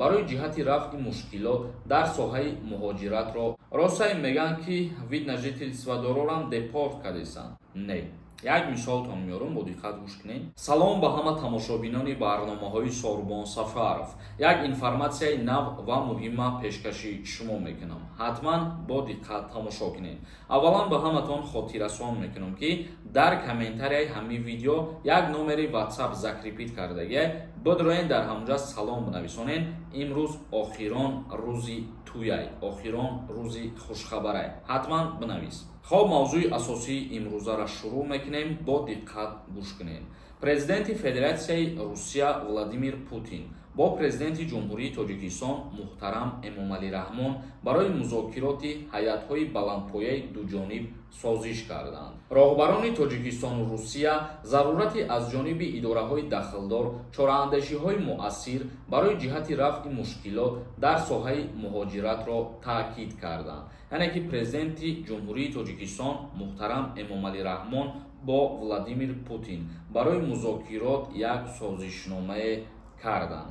Барои ҷиҳати рафъи мушкилот дар соҳаи муҳоҷиратро. Ростае, мегӯянд, ки вид на жительство дорорам депорт кардесанд. Не, як мисолтон меорам, бо диққат гӯш кунед. Салом ба ҳама тамошобинони барномаҳои Сорбон Сафаров. Як информатсияи нав ва муҳима пешкаши шумо мекунам, ҳатман бо диққат тамошо кунед. Аввалан, ба ҳаматон хотиррасон мекунам, ки дар комментарияи ҳамин видео як номери WhatsApp закрепить кардагия. Бидроен, дар ҳамонҷа салом бинависонед. Имрӯз охирон рӯзи туяй, охирон рӯзи хушхабарай, ҳатман бинавис. Хоб, мавзӯи асосии имрӯзаро шурӯъ мекунем, бо диққат гӯш кунед. Президенти Федератсияи Русия Владимир Путин бо Президенти Ҷумҳурии Тоҷикистон муҳтарам Эмомалӣ Раҳмон барои музокироти ҳайатҳои баландпояи дуҷониб созиш карданд. Роҳбарони Тоҷикистону Русия зарурати аз ҷониби идораҳои дахлдор чораандешиҳои муассир барои ҷиҳати рафъи мушкилот дар соҳаи муҳоҷиратро таъкид карданд. Яъне ки Президенти Ҷумҳурии Тоҷикистон муҳтарам Эмомалӣ Раҳмон бо Владимир Путин барои музокирот як созишномае карданд.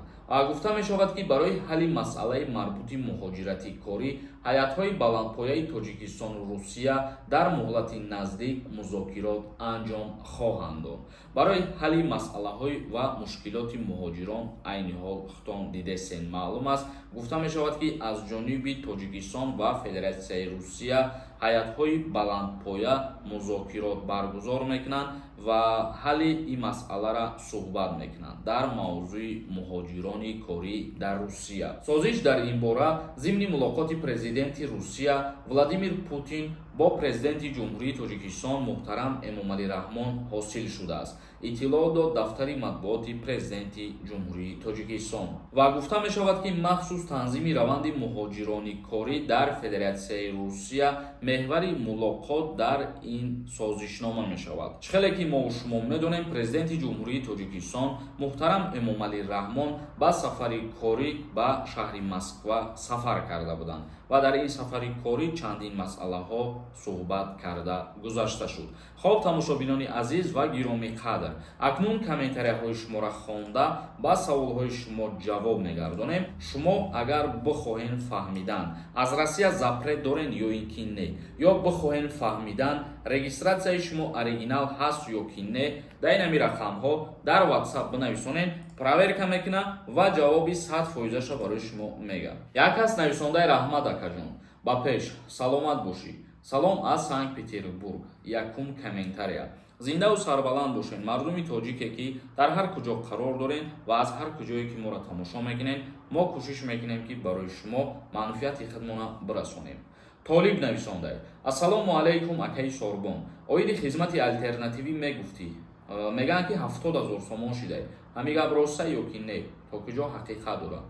Гуфта мешавад, ки барои ҳалли масъалаи марбути муҳоҷирати корӣ ҳайатҳои баландпояи Тоҷикистону Русия дар муҳлати наздик музокирот анҷом хоҳанд дод. Барои ҳалли масъалаҳои ва мушкилоти муҳоҷирон айни ҳол худтон дидесен, маълум аст. Гуфта мешавад, ки аз ҷониби Тоҷикистон ва Федератсияи Русия ҳайатҳои баландпоя музокирот баргузор мекунанд ва ҳалли ин масъалара суҳбат мекунанд дар мавзӯи муҳоҷирони корӣ дар Русия. Созиш дар ин бора зимни мулоқоти Президенти Русия Владимир Путин бо Президенти Ҷумҳурии Тоҷикистон муҳтарам Эмомалӣ Раҳмон ҳосил шудааст, иттилоъ дод дафтари матбуоти Президенти Ҷумҳурии Тоҷикистон. Ва гуфта мешавад, ки махсус танзими раванди муҳоҷирони корӣ дар Федератсияи Русия меҳвари мулоқот дар ин созишнома мешавад. Чӣ хеле ки мову шумо медонем, Президенти Ҷумҳурии Тоҷикистон муҳтарам Эмомалӣ Раҳмон ба сафари корӣ ба шаҳри Москва сафар карда буданд ва дар ин сафари корӣ чандин масъалаҳо суҳбат карда гузашта шуд. Хоб, тамошобинони азиз ва гиромӣ қадр, акнун комментарияҳои шуморо хонда, ба саволҳои шумо ҷавоб мегардонем. Шумо агар бихоҳем фаҳмидан, аз Россия запрет дорен ё ин ки не, ё бихоҳем фаҳмидан, регистратсияи шумо оригинал ҳаст ё ки не, дар инами рақамҳо дар WhatsApp бинависонед, проверка мекуна ва ҷавоби 100 фоизаша барои шумо мегӯяд. Як кас нависондаи: «Раҳмат, акаҷон, ба пеш, саломат бошӣ, салом аз Санкт Петербург». Якум комментария. Зиндаву сарбаланд бошед, мардуми тоҷике, ки дар ҳар куҷо қарор дорем ва аз ҳар куҷое ки моро тамошо мекунед. Мо кӯшиш мекунем, ки барои шумо манфиати худмона бирасонем. Толиб нависондай: «Ассалому алайкум, акаи Сорбон, оиди хизмати алтернативӣ мегуфтӣ, мегӯянд, ки 70 000 сомон шидай. Ҳамин гап роста ё ки не, то куҷо ҳақиқат дорад?»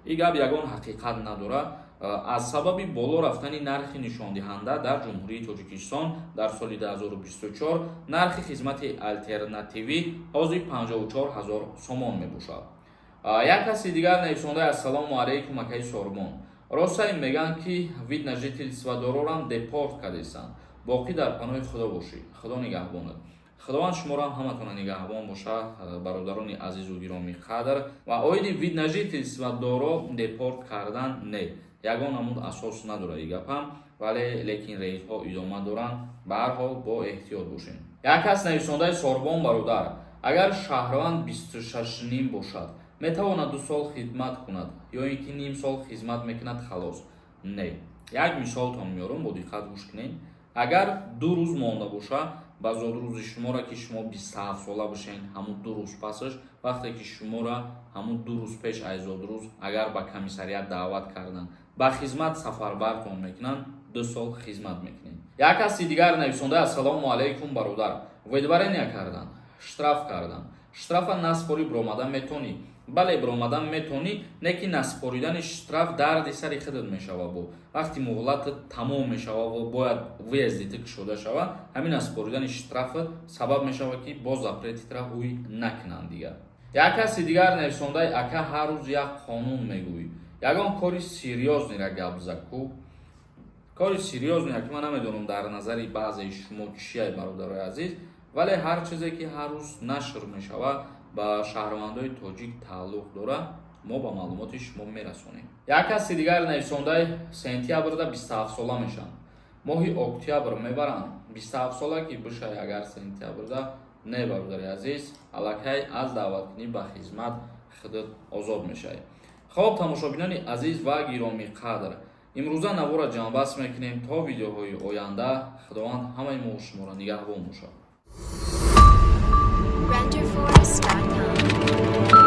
Ин гап ягон ҳақиқат надорад. Аз сабаби боло рафтани нархи нишондиҳанда дар Ҷумҳурии Тоҷикистон дар соли 2024 нархи хизмати алтернативӣ ҳозир 54 ҳазор сомон мебошад. Як каси дигар нависондаи: «Ассалому алайкум, акаи Сорбон, ростае, мегӯянд, ки вид на жительство дорорам депорт кардесанд. Боқӣ дар паноҳи Худо бошӣ, Худо нигаҳбонад». Худованд шуморо ҳам ҳаматона нигаҳбон боша, бародарони азизу гиромӣ қадр. Ва оиди вид на жительство доро депорт кардан, не, ягон намуд асос надорад и гапам, вале лекин рейдҳо идома доранд. Ба ҳар ҳол, бо эҳтиёт бошем. Як кас нависондаи: «Сорбон бародар, агар шаҳрванд 26,5 бошад, метавонад 2 сол хидмат кунад ё ин ки ним сол хизмат мекунад, халос?» Не, як мисолтон меорам, бо диққат гӯш кунед. Агар 2 рӯз монда боша ба зодрӯзи шуморо, ки шумо 27 сола бошед, ҳамун 2 рӯз пасаш, вақте ки шуморо ҳамун 2 рӯз пеш аз зодрӯз агар ба комиссариат даъват карданд, ба хизмат сафарбартон мекунанд, 2 сол хизмат мекунед. Як каси дигар нависонда: «Ассалому алайкум, бародар, выдворение кардан, штраф кардан, штрафа наспорӣ, биромадан метонӣ?» Бале, биромадан метонӣ, не ки наспоридани штраф дарди сари худат мешава. Бо вақти муҳлатат тамом мешава ва бояд въезд и ту кушода шава, ҳамин наспоридани штрафат сабаб мешава, ки боз запрет итра ҳуй накунанд дигар. Як каси дигар нависондаи: «Ака, ҳар рӯз як қонун мегӯӣ, ягон кори серьёзный ра гап за ку». Кори серьёзный ки ман намедонам, дар назари баъзеи шумо чия, бародарои азиз, вале ҳар чизе ки ҳар рӯз нашр мешавад, ба шаҳрвандои тоҷик тааллуқ дорад. Мо ба маълумоти шумо мерасонем. Як каси дигар нависондаи: сентябрда 27 сола мешаванд, моҳи октябр мебаранд. 27 сола ки бишай, агар сентябрда, не, бародари азиз, аллакай аз даъваткунӣ ба хизмат худат озод мешавӣ. Хоб, тамошобинони азиз ва гиромиқадр, имрӯза навора ҷамъбаст мекунем. То видеоҳои оянда Худованд ҳамаи мо шуморо нигаҳбон бошад. Renderforest.com.